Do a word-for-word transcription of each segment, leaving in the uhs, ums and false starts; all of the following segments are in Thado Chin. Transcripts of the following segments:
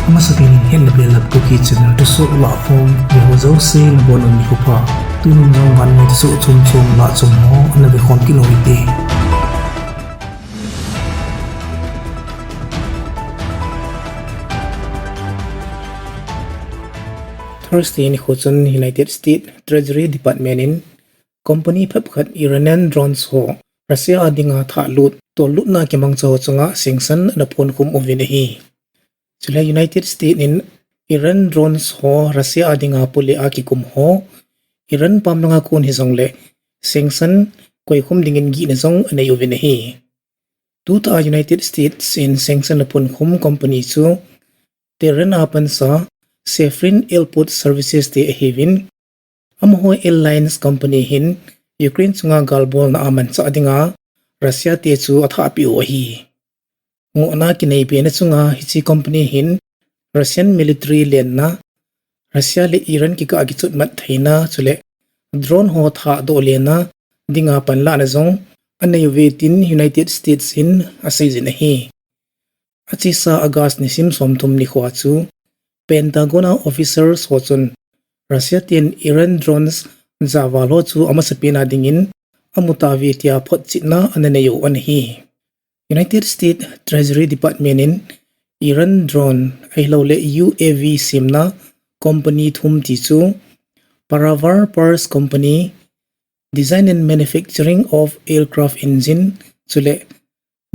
Amasapen in het le bel a Kuki channel thusoh lahkhom ve ho jouse nabonun nikho pha. Tunin jong vannoi thusoh chomchom lahchom ho ana vekhom kit u hite. Thursday nikho chun United States Treasury Department in company phepkhat Iranian drones ho Russia a dinga thahlut, tollutna kimangcha ho chunga sanction ana phonkhum uvin ahi. Chule United States in Iran drones ho Russia a dinga pule a kikum ho Iran pamlanga kon hijongle sanction koikhum dingin gihna jong anei uvin ahi. Tutah a United States in sanction aphonkhum company chu Tehran a pansa Safrin Airport Services te ahiuvin, amaho airlines company hin Ukraine chunga galbolna a manchah dinga Russia te chu athahpeh u ahi. Ngohna kinei pena chunga hiche company hin Russian military lenna, Russia le Iran kikah a kichotmat theina chule drone ho thahdoh lena dinga panlahna jong anei uve tin United States in aseijin ahi. Achesa August nisim somthum nikhoa chu Pentagon a officers ho chun Russia ten Iran drones javal ho chu amasapena dingin amutauve tia photchetna ana neiu ana hi. United States Treasury Department in Iran drone ahilouleh U A V semna company thum ti chu Paravar Pars Company, Design and Manufacturing of Aircraft Engine, chule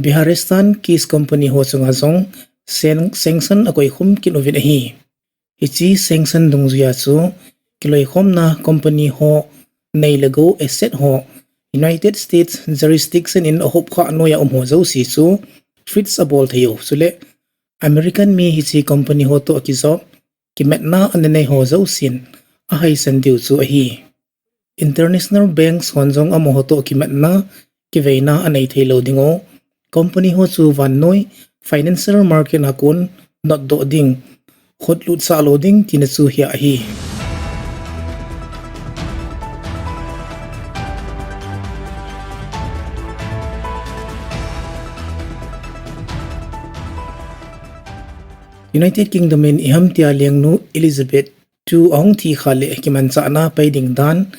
Biharistan Keys Company ho chunga jong sanction akoikhum kit uvin ahi. Hiche sanction dungjuia chu kiloikhomna company ho nei le gou asset ho United States jurisdiction in ahopkhah noia um ho jouse chu freeze abol theiu chule American mi hiche company ho toh kijop kimatna ana nei ho jousen ahaisan diu chu ahi. International banks hon jong amaho toh kimatna kiveina anei theilou dingu, company ho chu vannoi financial market a kon notdoh ding, khutlutsah lou ding tina chu hia ahi. United Kingdom in iham tia lengnu Elizabeth two ahung thi kha le kimanchahna pai ding dan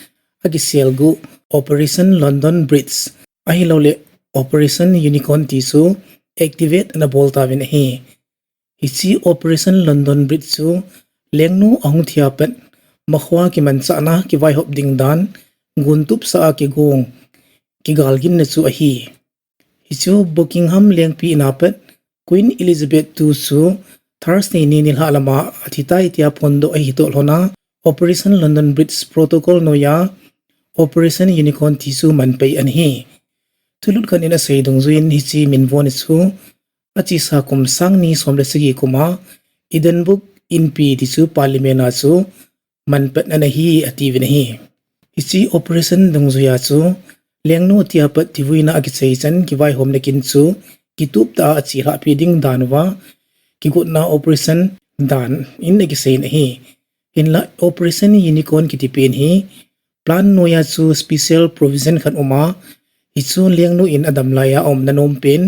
akiselguh Operation London Bridge ahilouleh Operation Unicorn ti chu activate ana bol tauvin ahi. Hiche Operation London Bridge chu lengnu ahung thia pat makhoa kimanchahna kivaihop ding dan guntupsah a kigong kigalginna chu ahi. Hichu Buckingham lengpi ina pat Queen Elizabeth two chu Thursday ni nilhah lama athitai tia phondoh ahitoh lhona Operation London Bridge protocol noia Operation Unicorn ti chu manpai ana hi. Thulut khat in asei dungjuiyin hiche minvona chu achesa kum sang ni som le sagi kuma Edinburgh Inpi ti chu Parliament a chu manpatna ana hi atiuvin ahi. Hiche operation dungjuia chu lengnu tia pat thivuina akichai chan kivaihomna kin chu kituptah a achelhahpi ding dan uva kigotna operation dan in akiseiyin ahi. Hinla Operation Unicorn kitipen hi plan noia chu special provision khat uma, hichu lengnu in adam laiya aumna nompen,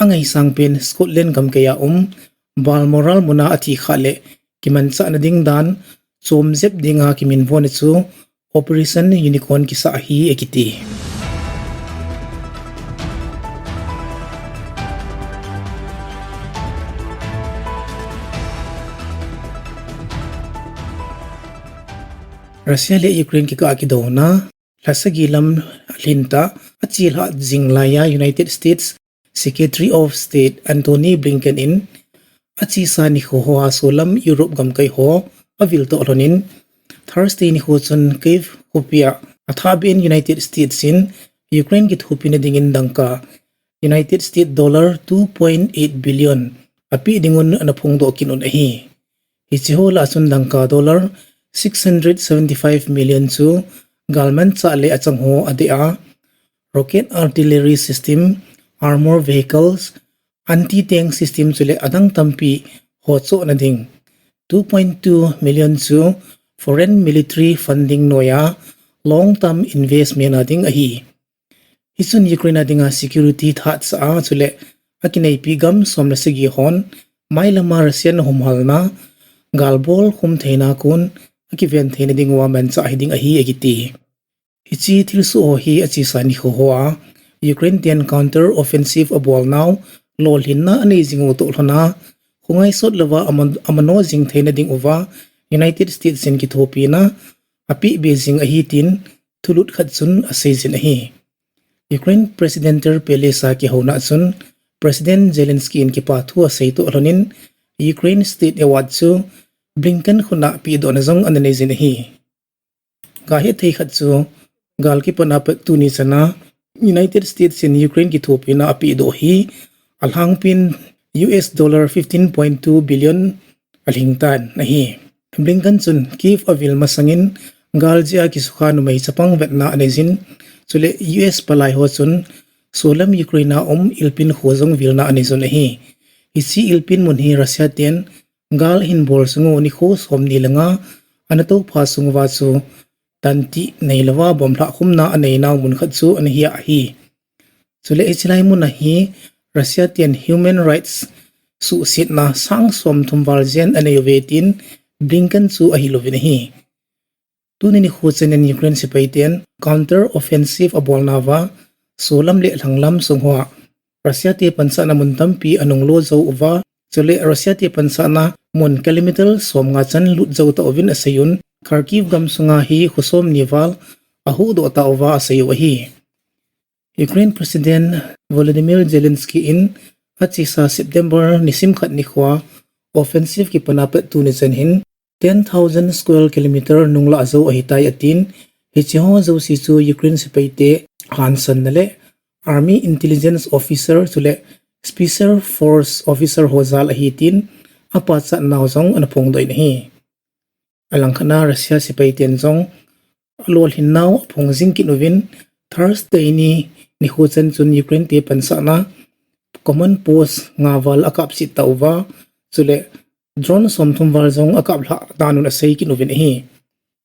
angaisangpen Scotland gamkaiya um Balmoral muna athi khah le kimanchahna ding dan chomjep dinga kiminvona chu Operation Unicorn kisah ahi akiti. Russia le Ukraine kikah a kidouna lhasagi lam lhintah achelhah jing laiya United States Secretary of State Antony Blinken in achesa nikho hoa solam Europe gamkai ho aviltoh lhonin Thursday nikho chun Kyiv khopia athahbeh in United States in Ukraine kithopina dingin dangka United States dollar two point eight billion apeh dingun ana phongdoh kit un ahi. Hiche ho lah a chun dangka dollar six hundred seventy-five million chu galmanchah le achang ho adeh a, rocket artillery system, armor vehicles, anti-tank system chule adang tampi ho chohna ding two point two million chu foreign military funding noia long term investment a ding ahi. Hichun Ukraine a dinga security thatsah a chule akineipi gam som le sagi hon mailama Russia na humhalna, galbol khum theina kon akiven theina ding uva manchah hiding ahi akiti. Hiche thilsoh ho hi achesa nikho hoa Ukraine ten counter offensive abolnau lolhinna anei jing u toh lhona, khongaisot louva aman-, amano jing theina ding uva United States in kithopina apeh be jing ahi tin thulut khat chun aseijin ahi. Ukraine Presidential Palace a kihouna chun President Zelensky in kipa thu asei toh lhonin Ukraine State Award chu Blinken khut'a pehdohna jong ana neijin ahi. Gahet thei khat chu gal kipatna pat tuni chana United States in Ukraine kithopina apehdoh hi alhangpin U S dollar fifteen point two billion alhingtan ahi. Blinken chun Kyiv avil masangin gal jeh a kisukha numei chapang vetna aneijin, chule U S palai ho chun solam Ukraine a um Irpin kho jong vilna aneijun ahi. Hiche Irpin mun hi Russia ten gal ahin bol sung u nikho somni le nga ana toupha sung uva chu tantih neilouva bomb lhahkhumna aneinau mun khat chu ana hi ahi. Chule hichelai mun a hi Russia ten human rights suhsetna sang somthum val jen anei uve tin Blinken chu ahil uvin ahi. Tuni nikho chanin Ukraine sepai ten counter offensive abolnauva solam le lhanglam sung hoa Russia te pansahna mun tampi anunglo jou uva, chule Russia te pansahna mun kilometer somnga chan lut jou tauvin aseiyun, Kharkiv gamsunga hi kho somni val ahuhdoh tauva aseiyu ahi. Ukraine President Volodymyr Zelensky in achesa September nisim khat nikhoa offensive kipatna pat tuni chan hin ten thousand square kilometer nunglah jou ahitai atin, hicheho jouse chu Ukraine sepaite hansanna le Army Intelligence Officer chule Special Force Officer ho jal ahi tin apachatnau jong ana phongdoh in ahi. Alangkhat'a Russia sepaiten jong alolhinnau aphong jing kit uvin, Thursday ni nikho chan chun Ukraine te pansahna command post nga val akapchet tauva, chule drone somthum val jong akaplhah danun asei kit uvin ahi.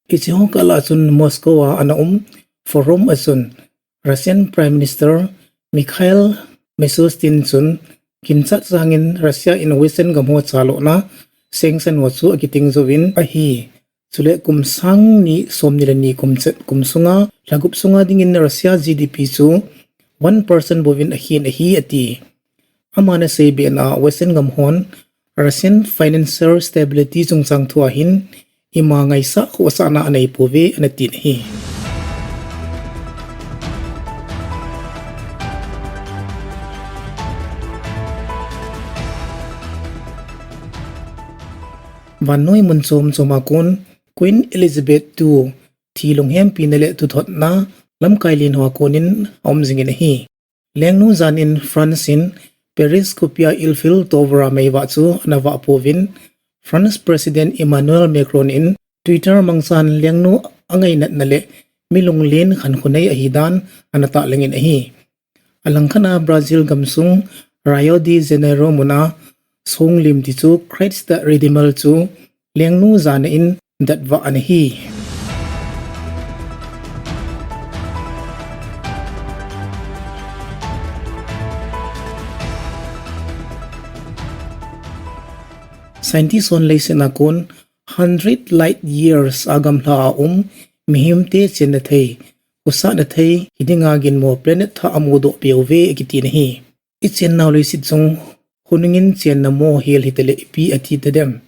Hicheho kah lah a chun Moscow a ana um forum a chun Russian Prime Minister Mikhail Mishustin chun ginchat sangin Russia in Western gamho chalohna sanction ho chu akiting jouvin ahi. Chule kum sang ni somni le ni kum chet kum sunga lhagup sunga dingin Russia G D P chu one percent bouvin akhen ahi ati. Aman aseibena Western gamhon Russian financial stability chungchang thua hin ima ngaisah khohsahna aneipouve anatin ahi. Vannoi mun chom choma kon Queen Elizabeth two thi lunghempina le thuthotna lamkai len hoa konin aum jingin ahi. Lengnu jan in France in Paris khopia Eiffel Tower a meivah chu ana vahpouvin, France President Emmanuel Macron in Twitter mangchan lengnu angainatna le mi lunglen khankho nei ahidan ana tahlengin ahi. Alangkhat'a Brazil gamsung Rio de Janeiro muna songlim tichu Christ the Redeemer chu lengnu jana in datvah ana hi. Scientist hon leiset'a kon hundred light years a gamlha a um mihemte chenna thei, khosahna thei hidinga ginmo planet thah amudoh peh uve akitin ahi. Ichennau leiset jong khonungin chenna mo hel hitale ipi ati tadem,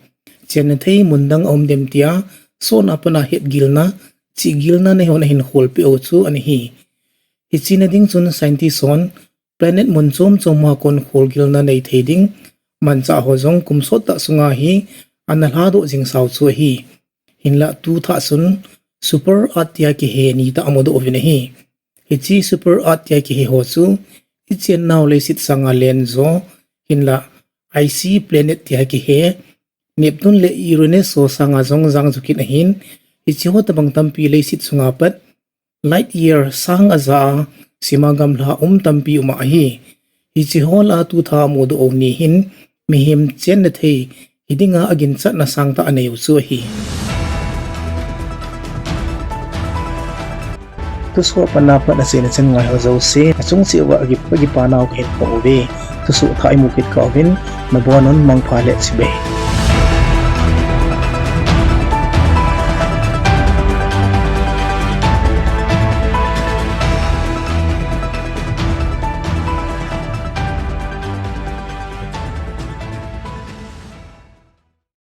chenna thei mundang aum dem tia sona pana hetgilna, chihgilna neihon ahin kholpeh u chu ana hi. Hichena ding chun scientist hon planet mun chom choma kon kholgilna neithei ding manchah ho jong kum sottah sunga hi ana lhadoh jingsau chu ahi. Hinla tuthah chun super Earth tia kihe nitah amudoh uvin ahi. Hiche super Earth tia kihe ho chu ichennau leiset sanga lenjo, hinla icy planet tia kihe Neptune le Uranus ho sanga jong jangju kit ahin, hicheho tobang tampi leiset sunga pat light year sang aja a sima gamlha um tampi uma ahi. Hicheho lah a tutha amudoh u ni hin mihem chenna thei hidinga aginchatna sangtah aneiu chu ahi. Thusoh a pat na pat achen achen ngai ho jouse, achung cheh uva akipa nau kahin phong uve. Thusoh thah imu kit kah uvin, nabonun mangpha le chibai.